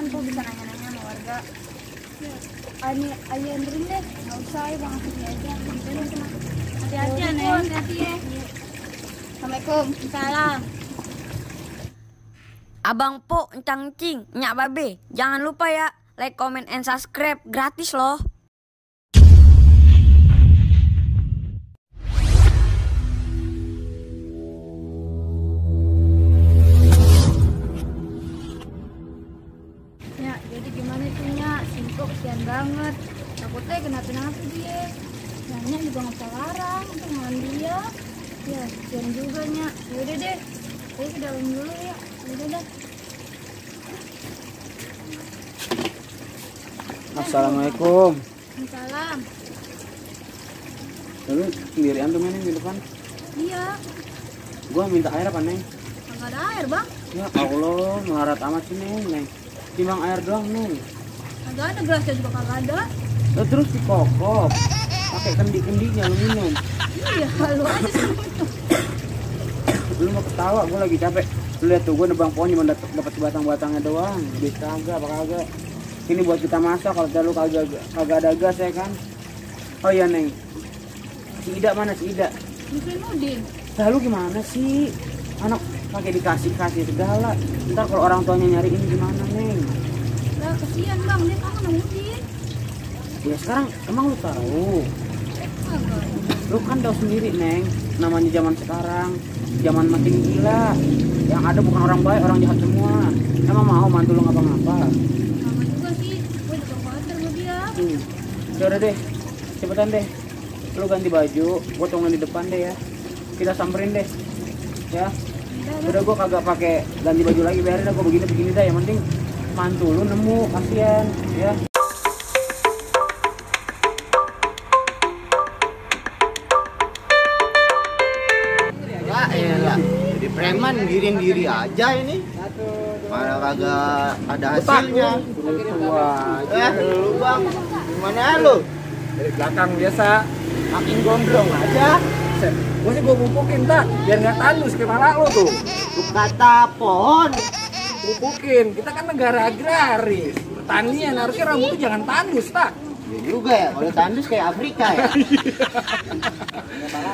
kan tuh bisa nanya-nanya sama warga. Ani ayo anterin deh, nggak usah ya bang, sini aja. Hati-hati ya Neng, hati-hati ya. Assalamualaikum. Salam. Abang Po, Encang Cing, Nyak Babe, jangan lupa ya like, comment, and subscribe, gratis loh. Ya, jadi gimana tuh Nyak? Singkok kesian banget. Takutnya kenapa-napa dia. Nyak juga nggak bisa larang untuk mandi dia. Ya, kesian juga Nyak. Yaudah deh, saya ke dalam dulu ya. Yaudah deh. Assalamualaikum. Salam. Lalu sendirian tuh main di depan. Iya, Gua minta air apa Neng? nggak ada air bang. Ya Allah, melarat amat sih Neng. Timbang air doang Neng. Nggak ada, gelasnya juga kagak ada. Lah terus dikokop. Pakai kendi-kendinya lu minum. Iya, lu aja sih. Lu mau ketawa, gua lagi capek. Lu lihat tuh, gua nebang pohon cuma dapat batang-batangnya doang. Duit kagak, apa kagak. Ini buat kita masak, kalau lu kagak ada gas ya kan. Oh iya Neng. Si Ida mana si Ida? Muslimuddin. Lalu gimana sih? Anak pakai dikasih segala. Ntar kalau orang tuanya nyariin gimana Neng? Lah kesian bang, dia kangen sama Udin. Ya sekarang emang lu tahu? Kagak. Lu kan tahu sendiri Neng, namanya zaman sekarang, zaman makin gila. Yang ada bukan orang baik, orang jahat semua. Emang mau mantu lu ngapa-ngapa? Sama juga sih, gue juga khawatir sama dia. Ya udah deh, cepetan deh. Lu ganti baju, gua tungguin di depan deh ya. Kita samperin deh. Ya. Udah gua kagak pakai ganti baju lagi, biarin dah gua begini dah. Yang penting mantu lu nemu, kasihan ya. Ya elah, jadi preman diri aja ini. Mana kagak ada hasilnya. Lu bang, gimana lu? Dari belakang biasa. Makin gondrong aja. Gue sih gue pupukin tak, biar nggak tandus ke kepala lo tuh. Lu kata pohon. Pupukin, kita kan negara agraris, pertanian, harusnya rambut tuh jangan tandus tak. Ya juga ya, kalau tandus kayak Afrika ya.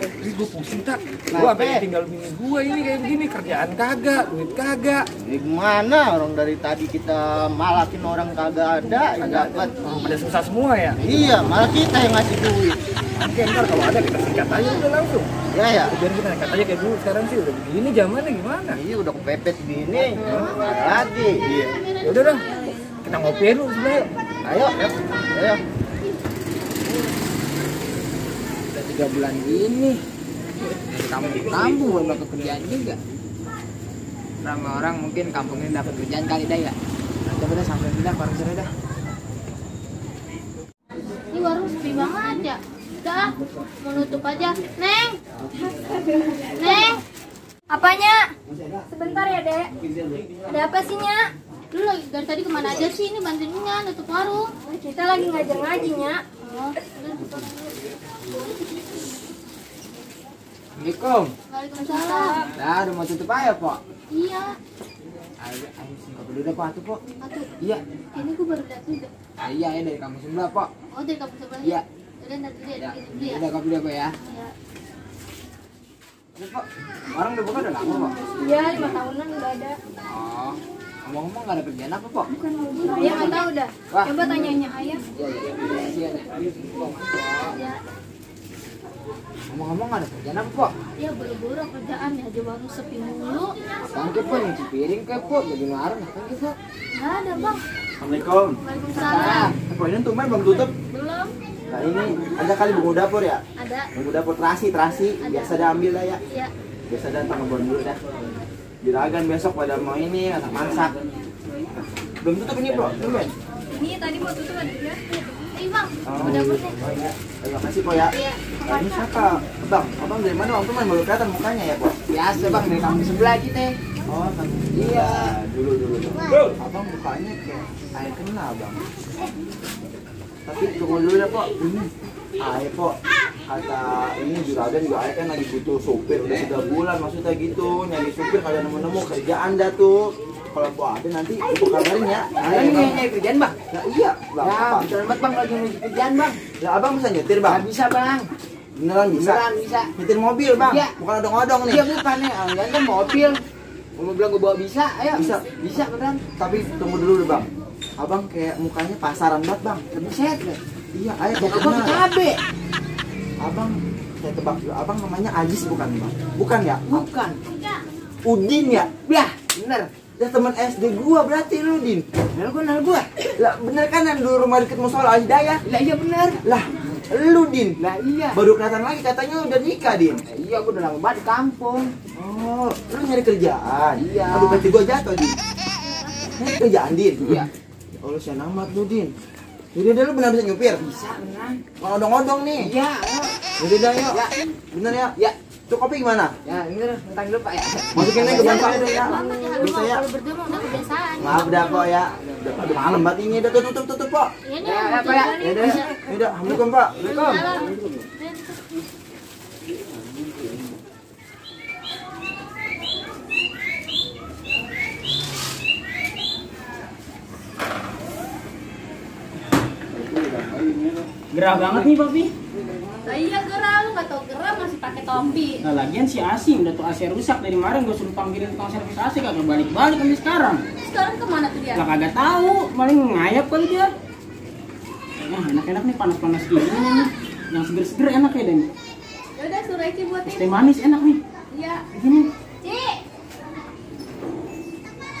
Ini gue pusing tak, gue sampai tinggal bini gue ini kayak begini, kerjaan kagak, duit kagak. Ya gimana, orang dari tadi kita malakin orang kagak ada, ya dapat. Pada susah semua ya. Iya, malah kita yang ngasih duit. Oke, ntar kalau ada kita sikat aja udah langsung. Ya ya. Biar kita sikat aja kayak dulu, sekarang sih udah begini zamannya gimana. Iya udah kepepet gini, ada lagi. Iya. Ya udah dah, kita ngopi dulu sebenernya. Ayo, ayo. Udah 3 bulan gini dari kampung belum dapat kerjaan juga. Ramai orang mungkin kampung ini dapat kerjaan kali dah ya. Coba dah sampai pindah bareng sore dah. Ini warung sepi banget ya. Udah, mau nutup aja. Neng. Neng. Apanya? Sebentar ya, Dek. Ada apa sih, Nyak? Lu lagi dari tadi kemana aja sih? Ini bantuin Nyak nutup warung. Kita lagi ngajar ngaji, Nyak. Oh, Assalamualaikum. Waalaikumsalam. Dah udah mau tutup aja, Pak. Iya. Ayo singkap dulu dah, Pak, tuh, Pak. Atuh. Iya. Ini gue baru lihat juga. Iya, ya dari kamu sebelah, Pak. Oh, dari kampung sebelah. Iya. Udah nanti dia Ya. dulu ya. Udah kopi dulu, Pak ya. Iya. Ini, Pak. Orang udah buka udah lama, Pak. Iya, 5 tahunan udah ada. Oh. Ngomong-ngomong nggak ada kerjaan apa, Pak? Ayah nggak tahu dah. Wah. Coba tanyanya ayah. Iya, iya. Kasihan ya. Ya, Ngomong-ngomong nggak ada kerjaan apa, Pak? ya buru-buru kerjaan ya, aja warung sepi mulu. Apaan ke, Pak? Nyuci piring ke, Pak? Jadi larang, apaan ke, Pak? Nggak ada bang. Assalamualaikum. Waalaikumsalam. Kok ini tumben belum tutup? Belum. Nah ini ada kali bunga dapur ya? Ada. Bunga dapur terasi. Biasa dah ambil dah ya. Ya. Biasa dah ngebon dulu dah. Juragan besok pada mau ini masak. Belum tutup ini bro, tumben. Ini tadi mau tutup ada dia. Ayo bang, Oh, udah dapurnya. oh iya. Terima kasih po ya. Iya. Nah, ini siapa? Abang dari mana? Bang Tuman baru kelihatan mukanya ya po. Biasa, Bang, dari kampung sebelah kita. Oh, kan. Iya. Dulu. Abang mukanya kayak air kenal bang. Tapi tunggu dulu ya po. Ini air po. Kata ini juragan juga air kan lagi butuh supir udah 3 bulan maksudnya gitu. Nyari supir kalian nemu kerjaan dah tuh. kalau gua ada nanti gua kabarin ya. Ada nih nyari kerjaan bang. Nah, iya, Bang. Ya, Apa? beneran banget bang lagi nyari kerjaan bang. Lah abang bisa nyetir, Bang? Nggak bisa bang. Beneran bisa? Beneran bisa. Nyetir mobil, Bang? Iya. Bukan odong-odong nih. Iya bukan ya, enggak kan mobil. Mau bilang gue bawa bisa, ayo. Bisa. Bisa beneran. Tapi tunggu dulu deh, Bang. Abang kayak mukanya pasaran banget, Bang. Buset deh. Iya, ayo Aku kenal. cabe. Abang, saya tebak dulu. Abang namanya Ajis bukan, Bang? Bukan ya? Bukan. Udin ya? Ya, bener. Ya teman SD gua berarti lu, Din. Bener gue. Lah bener kan yang dulu rumah deket musola Hidayah? Lah iya bener. Lah, lu, Din. Lah iya. Baru kelihatan lagi katanya udah nikah, Din. Iya, gue udah lama banget di kampung. Oh, lu nyari kerjaan? Iya. Aduh, berarti gua jatuh, Din. Nyari kerjaan, Din? Iya. Ya Allah, sian amat lu, Din. Jadi lu benar bisa nyupir? Bisa beneran. Mau odong-odong nih. Iya, ayo. Jadi dah yuk. Ya. Bener ya? Ya. Tuh kopi gimana? Ya, ini tentang dulu Pak ya. Masukin aja ke bangsa udah ya. Banget ya, lu Bisa ya? kalau berdua mah udah kebiasaan. Maaf dah kok ya. Udah malam banget ini. Udah tutup, Pak. Iya nih, Ya, mau Pak, ya. jalan nih. Ya udah ya. Ya udah, Assalamualaikum, Pak. Waalaikumsalam. Jalan. Gerah banget nih papi. Lah iya gerah, lu nggak tau gerah masih pakai topi. Nah lagian si Asim udah tuh AC rusak dari kemarin gue suruh panggilin tukang servis AC kagak balik-balik sampai sekarang. Sekarang kemana tuh dia? Lah kagak tahu, paling ngayap kali dia. Nah enak-enak nih panas-panas gini nih. Yang seger-seger enak ya Den. Ya udah suruh Eci buatin. Teh manis enak nih. Iya. Begini. Ci.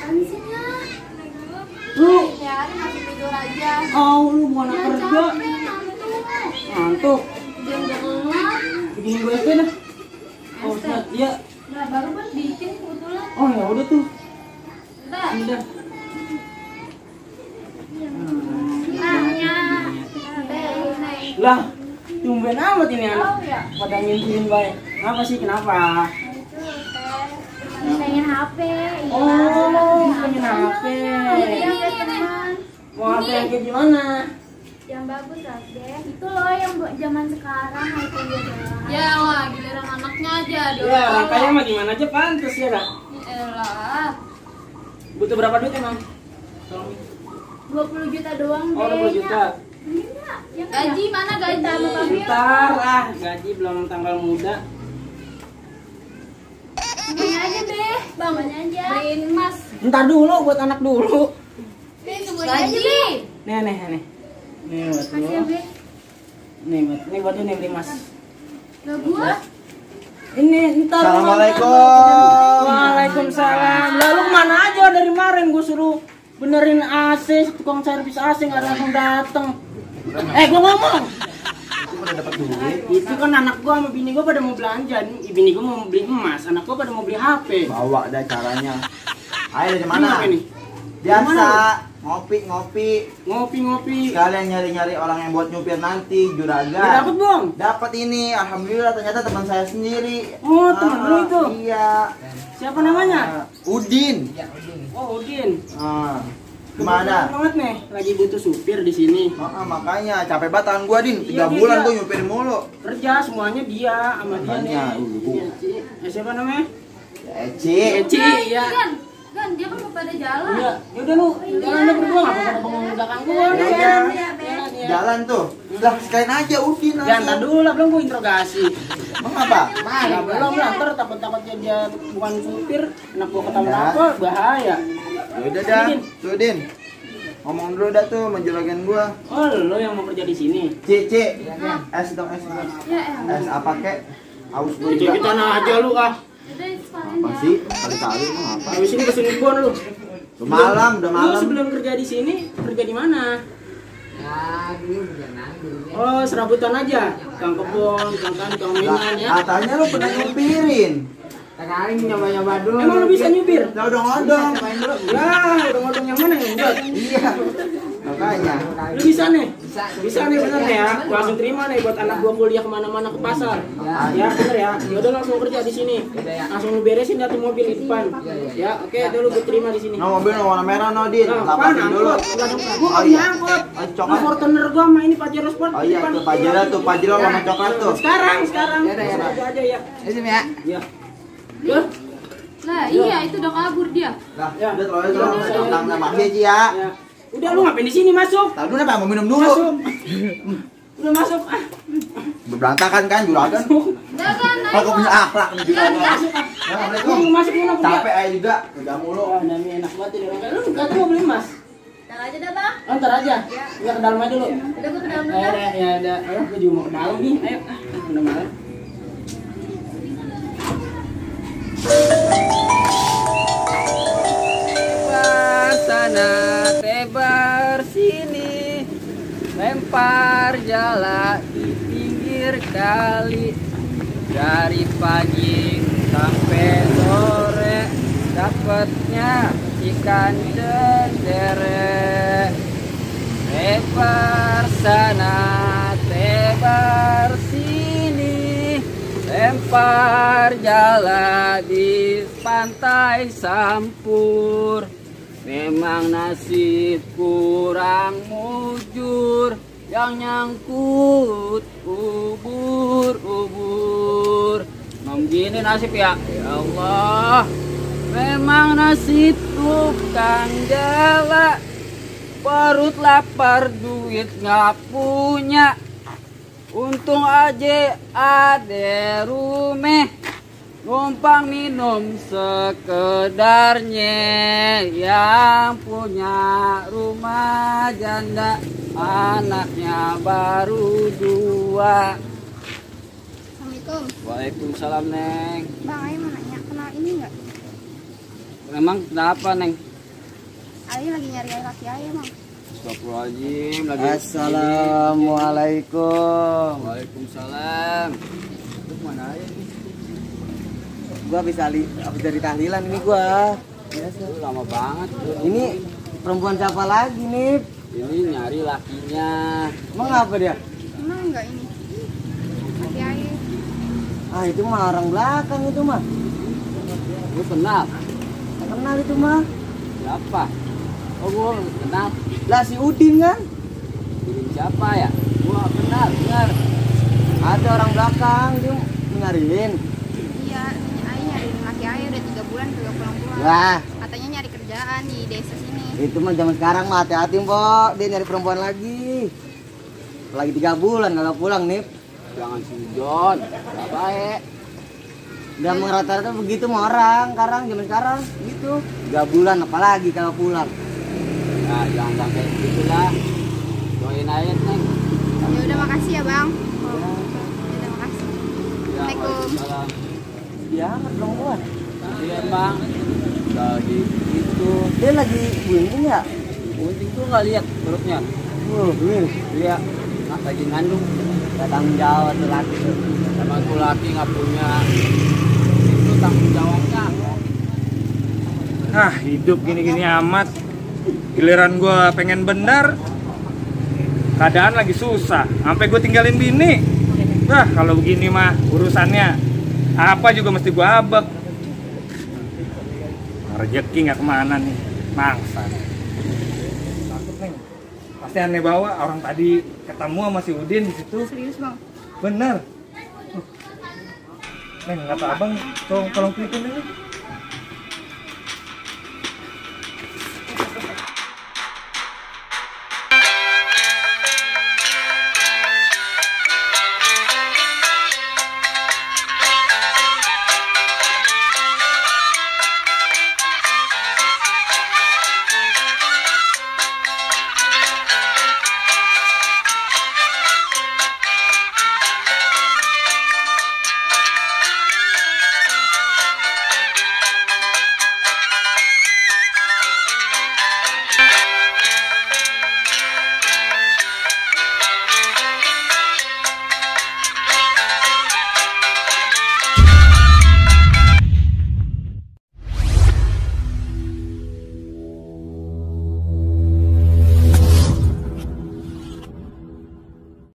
Ansinya. Lu, Ya, hari masih tidur aja. lu bukan anak Ya kerja. capek, ngantuk. Ngantuk. Jam udah keluar. Begini gue SP dah. Oh, Ustaz, iya. Nah, baru kan bikin kebetulan. Oh ya udah tuh. Udah. Udah. Nanya. Neng. Lah, tumben amat ini anak. Oh ya. Pada ngintilin baik. Kenapa sih? Kenapa? Pengen HP. Iya. Oh, pengen HP. Iya, kayak teman. Mau HP yang kayak gimana? Yang bagus lah, deh. Itu loh yang buat zaman sekarang iPhone dia doang. Ya, wah, giliran anaknya aja. Ya, rangkanya mah gimana aja pantas ya, Kak. Elah. Butuh berapa duit emang? Tolong. 20 juta doang deh. Oh, 20 juta. Iya, ya kan? Gaji mana gaji sama Kamil? Ntar ah, gaji belum tanggal muda. Semuanya aja deh. Bangunnya aja. Beliin emas. Ntar dulu buat anak dulu. Gaji. Nih. Nih buat lu. Kasih ya, Be. Nih buat ini beli emas. Lah gua. Ini ntar. Assalamualaikum. Waalaikumsalam. Lalu kemana aja dari kemarin gue suruh benerin AC, tukang servis AC nggak langsung dateng. Gue ngomong. Itu udah dapat duit. Itu kan anak gua sama bini gua pada mau belanja. Bini gua mau beli emas, anak gua pada mau beli HP. Bawa dah caranya. Ayo dari Ini mana? apa ini? Biasa ngopi. Ngopi. Sekalian nyari-nyari orang yang buat nyupir nanti, Udah juragan. dapet bong? Dapat ini, alhamdulillah ternyata teman saya sendiri. Oh, temen lu itu? Iya. Siapa namanya? Udin. Ya, udah. Oh, Udin. Gimana? Banget nih, lagi butuh supir di sini. Makanya capek banget tangan gua, Din. 3 Iya, bulan iya. gua nyupirin mulu. Kerja semuanya dia sama dia nih. Makanya, Iya, Ci. Siapa namanya? Eci. Eci, ya. Gan, dia kan mau pada jalan. Iya, yaudah lu jalan deh berdua nggak apa-apa bengong di belakang gua. Iya. Jalan, ya. Jalan tuh. Lah, sekalian aja Udin Jangan ntar aja. dulu lah, belum gua interogasi. Emang apa? Nah, belum lah, ntar takut-takutnya dia bukan supir, anak gua ketahuan Udah. apa, bahaya. Udah dah. Tuh, Din. Ngomong dulu dah tuh menjuragan gua. Oh, lo yang mau kerja di sini? Ci. Es dong, es dong. Ya, Es apa kek? Aus gua Kerja juga. kita nah aja lu ah. udah sekalian Apa ya. sih? Kali-kali emang apa? Habis ini kesini gua lu. Udah Lu malam. sebelum kerja di sini, kerja di mana? Ya, dulu perjalanan dulunya. Oh, serabutan aja. Kang kebon, kang minang ya. Katanya lu pernah nyupirin. Sekarang nyoba-nyoba dulu. Emang lu bisa nyupir? Lah odong-odong. Main dulu. Ya, udah ngomong yang mana yang enggak? Iya. Makanya. Lu bisa nih? Bisa. Bisa nih bener nih ya. Gua langsung terima nih buat anak gua kuliah kemana-mana ke pasar. Ya bener ya. Ya udah langsung kerja di sini. Langsung lu beresin dah tuh mobil di depan. Ya, oke, dulu gua terima di sini. No mobil no warna merah no Din. Nah, Lapasin apaan dulu. angkot? Gua Oh, nggak iya. angkot. Oh, Lu coklat. Fortuner gua sama ini Pajero Sport. Oh iya, di depan. tuh Pajero warna coklat tuh. Sekarang. Ya udah, ya udah. Aja ya. Ini ya. Ya. Ya. Lah iya itu udah kabur dia. Nah, udah terlalu masih aja ya. Udah lu ngapain di sini masuk? Tahu kenapa mau minum dulu? Masuk. Udah masuk. Berantakan kan juragan. Udah kan, ayo. Kalau punya akhlak nih juragan. Assalamualaikum. Masuk dulu. Capek aja juga, kerja mulu. Wah, Nami enak banget ini. Lu kata mau beli emas? Ntar aja dah bang. Oh, ntar aja. Enggak ke dalam aja dulu. Udah gue ke dalam dulu. Ya dah. udah, ya udah. Ayo, gue juga mau ke dalam nih. Ayo, udah malam. Tebar sana, tebar sini, lempar jala di pinggir kali. Dari pagi sampai sore, dapatnya ikan dendere. Tebar sana, tebar sini, lempar jala di pantai Sampur. Memang nasib kurang mujur, yang nyangkut ubur-ubur. Memang gini nasib ya, ya Allah. Memang nasib tukang jala, perut lapar duit nggak punya. Untung aja ada rumah, numpang minum sekedarnya. Yang punya rumah janda, anaknya baru 2. Assalamualaikum. Waalaikumsalam, Neng. Bang, ayo mau nanya, kenal ini nggak? Memang kenapa, Neng? Ayo lagi nyari laki ayo bang. Astagfirullahaladzim, lagi Assalamualaikum. Waalaikumsalam. Lu mana aja nih? Gua habis dari tahlilan ini gua. Lu lama banget. Ini perempuan siapa lagi nih? Ini nyari lakinya. Emang apa dia? Emang enggak ini? Laki ayo. Ah itu mah orang belakang itu mah. Lu kenal? Tak kenal itu mah. Siapa? Oh, gua kenal. Lah si Udin kan? Ini siapa ya? Gua kenal, benar. Ada orang belakang dia nyariin. Iya, ayo nyari laki ayo udah 3 bulan kagak pulang-pulang. Wah, Katanya nyari kerjaan di desa sini. itu mah zaman sekarang mah hati-hati, Mbok. Dia nyari perempuan lagi. Lagi 3 bulan kagak pulang nih. Jangan sujon. Gak baik. Udah rata-rata begitu mah orang sekarang zaman sekarang gitu. 3 bulan apalagi kalau pulang. Nah, jangan sampai gitu lah. Doain aja, Neng. Ya udah makasih ya bang. Ya udah makasih. Ya, Assalamualaikum. waalaikumsalam. Ya, belum buat. Iya, Bang. Lagi itu. Dia lagi bunting ya? Bunting tuh nggak lihat perutnya. Ini Iya. Nah, lagi ngandung. gak tanggung jawab tuh laki tuh. Sama tuh laki nggak punya itu tanggung jawabnya. Ah, hidup gini-gini amat. Giliran gua pengen bener, keadaan lagi susah. Sampai gue tinggalin bini. Wah, kalau begini mah urusannya apa juga mesti gua abek. Rezeki nggak kemana nih, mangsa. Takut nih. Pasti aneh bawa orang tadi ketemu sama si Udin di situ. Serius bang? Bener. Neng, kata abang, tolong kelipin ini.